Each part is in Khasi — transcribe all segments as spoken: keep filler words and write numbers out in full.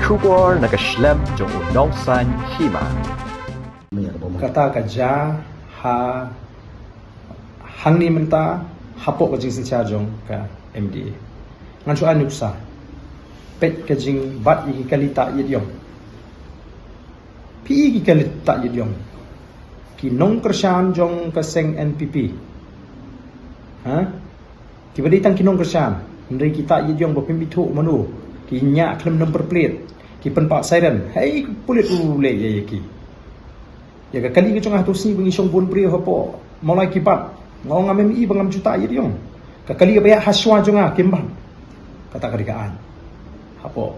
Khubor na ka shlem jong u Nongsaiñ Hima. Kata ka jia ha hangne mynta hapoh ka jingsynshar jong ka M D A. Ngan shu ai nuksa. Peit ka jingbat ïa ki kali ta ïit ïong. Phi ïa ki kali ta ïit ïong. Ki nongkyrshan jong ka seng N P P. Ha? Kiba dei tang ki nongkyrshan, hynrei ki ta ïit ïong ba phim ithuh mano, ki ñiah khlem number plate, ki pynpaw siren, hei pulit u leh ïa ki. Ïa ka kali ka jong nga ha tu sngi ba ngi shong bun briew hapoh Mawlai ki bat, nga ong ngam i ba ngam ju ta ïit ïong. Ka kali ba ïa ha shuwa jong nga kim bat. Kata ka dei ka aiñ. Hapoh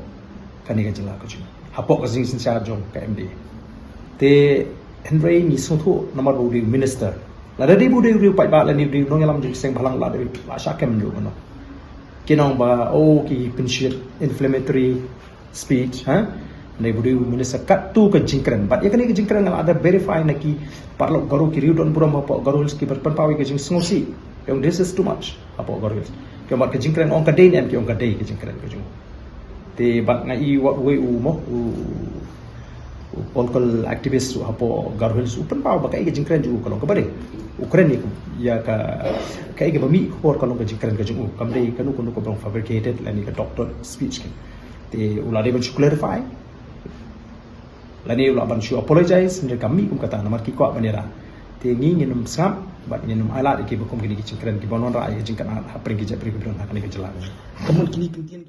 kane ka jylla ka jong, hapoh ka jingsynshar jong ka M D A. Te hynrei ngi sngewthuh namar ba u dei u minister. Lada dei ba u dei u paidbah lane u dei u nongïalam jong ka seng bhalang la dei la shah kem jong u no. Ki nong ba, oh, ki pynshit inflammatory speech, ha? Hynrei ba u dei u minister katto ka jingkren. Bad ïa kane ka jingkren nga la da verify na ki paralok Garo ki riew don burom hapoh Garo Hills kiba pynpaw ïa ka jingsngewsih. Ki ong this is too much hapoh Garo Hills. Ki ong bad ka jingkren ong ka dei ne em, ki ong ka dei ka jingkren ka jong u. Te bad nga i wat uwei u mo, u, u political activist u hapoh Garo Hills u pynpaw ba kaei ka jingkren jong u ka long kaba dei. U kren ïa ka, ïa ka, kaei kaba mih ka por ka long ka jingkren ka jong u. Kam dei kano kano kaba long fabricated lane ka doctored speech ka. Te u la dei ban shu clarify lane u la ban shu apologize, hynrei kam mih kum kata namar ki kwah ban ïada. Te ngi ngin ym sngap bad ngin ym ailad ïa kiba kum kine ki jingkren kiba wanrah ïa ka jingkynad hapdeng ki jaitbynriew kiba don ha kane ka jylla. Ka mut kine ki ktien